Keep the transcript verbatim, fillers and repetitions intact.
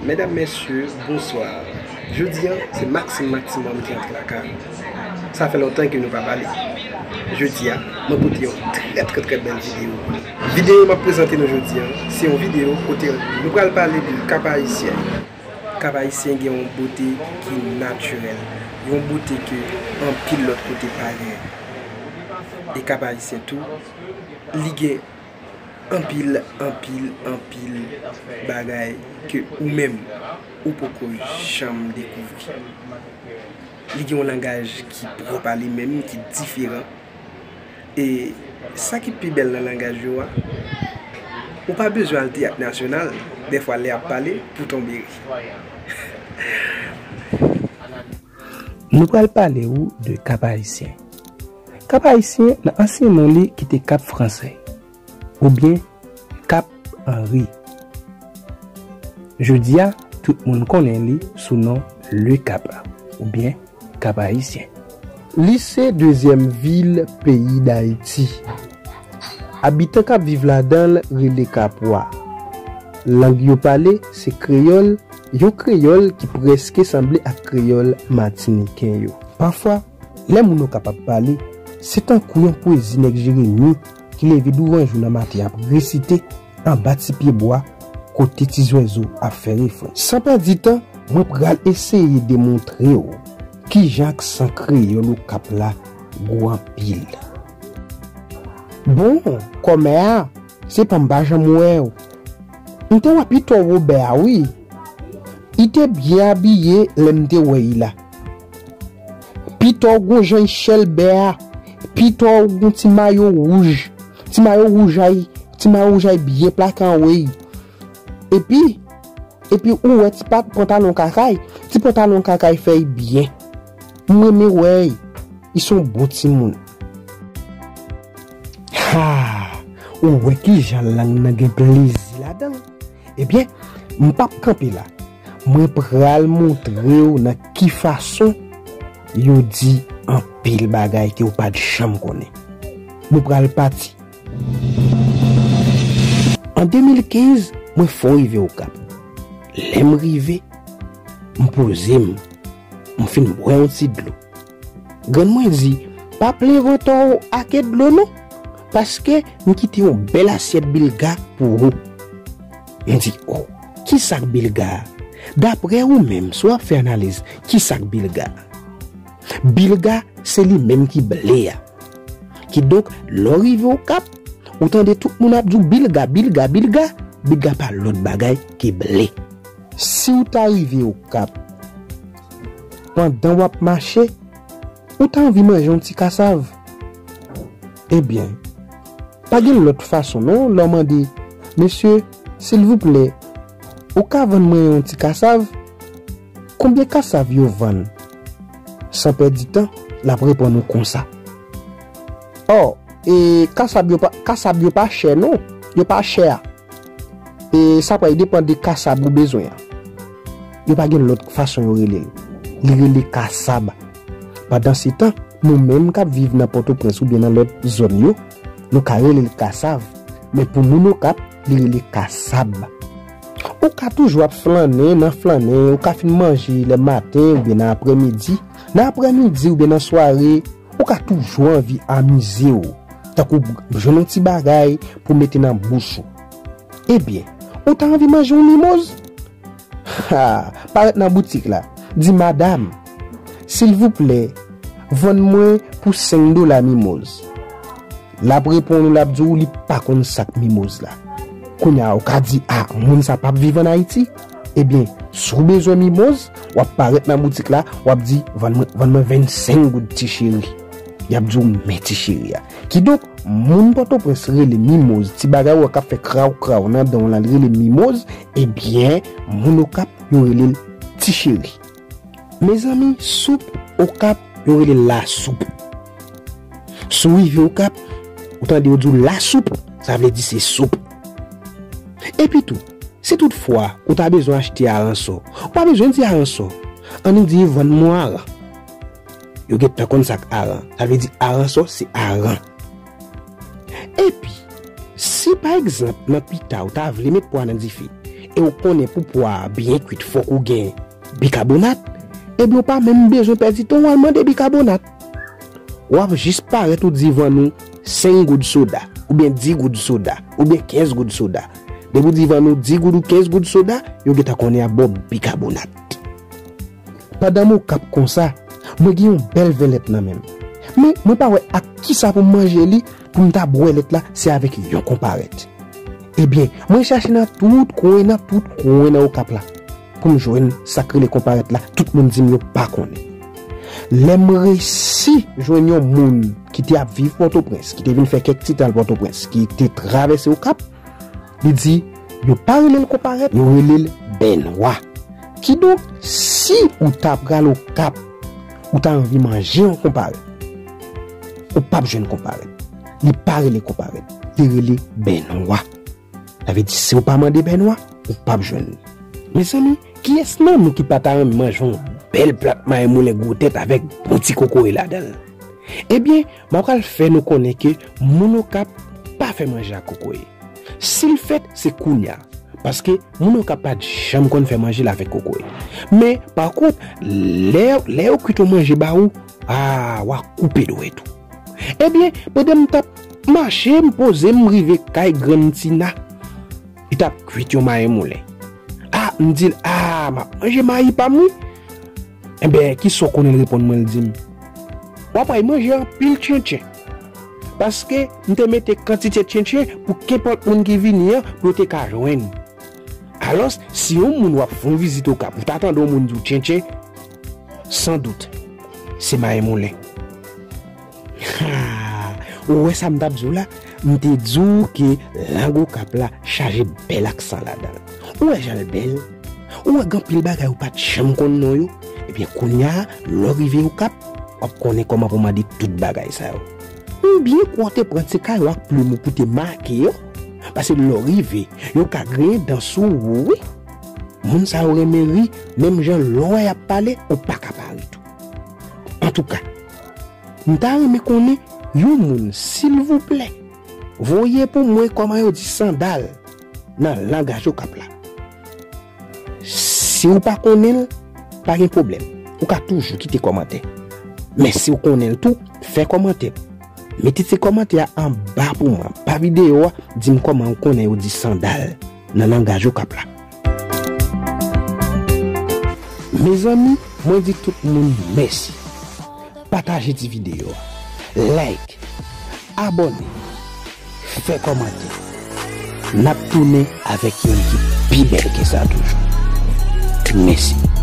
Medam, mesye, bonswa. Jodi a, se Maxime Maximum ki antre lakay ou. Sa fè lontan ke nou pa pale. Jodi a, mwen pote yon trè, trè, trè bèl videyo. Videyo m ap prezante nou jodi a, se yon videyo kote nou pral pale de Kap Ayisyen. Kap Ayisyen gen yon bote ki natirèl, yon bote ke anpil lòt kote pa gen. E Kap Ayisyen tou, li gen anpil, anpil, anpil bagay ke ou menm, ou poko janm dekouvri. Li gen yon langaj ki pwòp a li menm, ki diferan. E sa ki pi bèl nan langaj yo a, ou pa bezwen al Teyat Nasyonal, dèfwa lè y ap pale, pou tonbe ri. Nou pral pale ou de Kap Ayisyen. Kap Ayisyen nan ansyen non li ki te Kap Fransè, oubyen Kap Anri. Jodi a, tout moun konnen li sou non Le Cap, oubyen Kap Ayisyen. Li se dezyèm vil peyi Dayiti. Abitan k ap viv ladan l rele Kapwa. Lang yo pale se kreyòl, yon kreyòl ki prèske sanble ak kreyòl matiniken yo. Pafwa, lè moun Okap ap pale, se tankou yon pwezi nèg Jeremi ki leve douvan jou nan maten ap resite anba ti pye bwa kote ti zwèzo ap fè refren. San pèdi tan, mwen pral eseye demontre w kijan aksan kreyòl Okap la gwo anpil. Bon, kòmè a, se pa m pa janm wè w. M te wè Pitò Wobè a wi. Li te byen abiye lè m te wè l la. Pitò gon jan l chèlbè a. Pitò gon ti mayo wouj. Ti mayo wouj a, ti mayo wouj a byen plake anwo l. Epi, epi ou wè ti pat pantalon kaka l, ti pantalon kaka l fè l byen. M renmen wè l. Li se yon bon timoun. Ha! Ou wè kijan lang nan gen plezi ladan l. Ebyen, m p ap kanpe la. Mwen pral montre w nan ki fason yo di anpil bagay ke w pa t janm konnen. Nou pral pati. An de mil kenz, mwen fò rive Okap. Lè m rive, m poze m, m fin bwè yon ti dlo. Grann mwen di, pa plen vant w ake dlo non, paske m kite yon bèl asyèt bilga pou ou. M di, o, ki sa k bilga a? Daprè ou menm, si w ap fè analiz, ki sa k bilga a? Bilga, se li menm ki ble a. Kidonk, lè w rive Okap, ou tande tout moun ap di w bilga, bilga, bilga, bilga pa lòt bagay ke ble. Si w ta rive Okap, pandan w ap mache, ou ta anvi manje yon ti kasav. Ebyen, pa gen lòt fason non, lè w mande, mesye, silvouplè, ou ka vann mwen yon ti kasav? Konbyen kasav yo vann? San pèdi tan, l ap reponn ou konsa. O, e kasab yo pa, kasab yo pa chè non. Yo pa chè a. E sa pral depann de kasab ou bezwen an. Yo pa gen lòt fason yo rele l. Li rele kasab. Pandansetan, nou menm k ap viv nan Pòtoprens oubyen nan lòt zòn yo, nou ka rele l kasav. Men pou moun Okap, li rele kasab. Ou ka toujou ap flannen nan flannen, ou ka fin manje lè maten oubyen nan aprèmidi. Nan aprèmidi oubyen nan sware, ou ka toujou anvi amize w, tankou jwenn yon ti bagay pou mete nan bouch ou. Ebyen, ou ta anvi manje yon mimoz? Ha, parèt nan boutik la, di, madam, silvouplè, vann mwen pou senk dola mimoz. L ap reponn ou, l ap di w li pa konn sa k mimoz la. Kounye a, ou ka di, a, moun sa p ap viv ann Ayiti? Ebyen, si w bezwen mimoz, w ap parèt nan boutik la, w ap di, vann mwen, vann mwen vennsenk goud ti cheri. Y ap di w men ti cheri a. Kidonk, moun Pòtoprens rele mimoz, ti bagay ou wè k ap fè kraw kraw nan dan w lan, li rele mimoz, ebyen, moun Okap, yo rele l ti cheri. Mezanmi, soup Okap, yo rele l lasoup. Si w rive Okap, ou tande yo di w lasoup, sa vle di se soup. Epi tou, si toutfwa ou ta bezwen achte aransò, ou pa bezwen di aransò. Ann di vann mwen aran. Yo gentan konn sa k aran. Sa vle di aransò se aran. Epi, si pa egzanp nan pita ou ta vle met pwa nan dife, e w konnen pou pwa a byen kwit fòk ou gen bikabonat, ebyen w pa menm bezwen pèdi tan w al mande bikabonat. W ap jis parèt ou divan ou senk goud soda, oubyen dis goud soda, oubyen kenz goud soda. Depi w divan ou dis goud ou kenz goud soda, yo gentan konnen ap ba w bikabonat. Pandan m Okap konsa, mwen gen yon bèl vè lèt nan men m. Men mwen pa wè ak kisa pou m manje li, pou m ta bwè lèt la, se avèk yon konparèt. Ebyen, mwen chache nan tout kwen, nan tout kwen nan Okap la, pou m jwenn sa k rele konparèt la, tout moun di m yo pa konnen. Lè m resi jwenn yon moun ki te ap viv Pòtoprens, ki te vin fè kèk ti tan al Pòtoprens, ki te travèse Okap, li di, yo pa rele l konparèt, yo rele l bènwa. Kidonk, si ou ta pral Okap, ou ta anvi manje yon konparèt, ou p ap jwenn konparèt. Li pa rele konparèt, li rele bènwa. Sa vle di, si ou pa mande bènwa, ou p ap jwenn li. Mezanmi, kiyès nan nou ki pa ta renmen manje yon bèl plat mayi moulen gwo tèt avèk bon ti kokoye ladan l? Ebyen, m ap pral fè nou konnen ke moun Okap pa fè manje ak kokoye. Si l fèt, se kounye a. Paske moun Okap pa t janm konn fè manje l avèk kokoye. Men, pa kont, lè, lè yo kwit yon manje ba ou, a, w a koupe dwèt ou. Ebyen, pandan m t ap mache, m poze m, m rive kay Grann Tina. Li t ap kwit yon mayi moulen. A, m di l, a, m ap manje mayi pa m, wi. Enben, kisa w konnen l reponn mwen, l di m, w ap manje anpil tchentchen. Paske m te mete kantite tchentchen pou kenpòt moun ki vini an, pou yo te ka jwenn. Alòs, si yon moun w ap fè yon vizit Okap, ou ta tande yon moun di w tchentchen, san dout, se mayi moulen. Ha! Ou wè sa m t ap di w la? M te di w ke lang Okap la chaje bèl aksan ladan l. Ou wè jan l bèl? Ou wè gen anpil bagay ou pa t janm konn non yo? Ebyen, kounye a, lè w rive Okap, w ap konnen kòman pou mande tout bagay sa yo. M byen kwè w te pran ti kayo ak plim ou pou te make yo, paske lè w rive, yo ka griyen dan sou ou, wi. Moun sa yo renmen ri, menm jan lè w wè y ap pale, ou pa ka pa ri tou. Antouka, m ta renmen konnen yon moun, silvouplè, voye pou mwen kòman yo di sandal nan langaj Okap la. Si w pa konnen l, pa gen pwoblèm. Ou ka toujou kite kòmantè. Men si w konnen l tou, fè kòmantè. Mete ti kòmantè a anba pou mwen, anba videyo a, di m kòman w konnen yo di sandal nan langaj Okap la. Mezanmi, mwen di tout moun mèsi. Pataje ti videyo a. Like, abòne, fè kòmantè. N ap tounen avèk youn ki pi bèl ke sa toujou. Mèsi.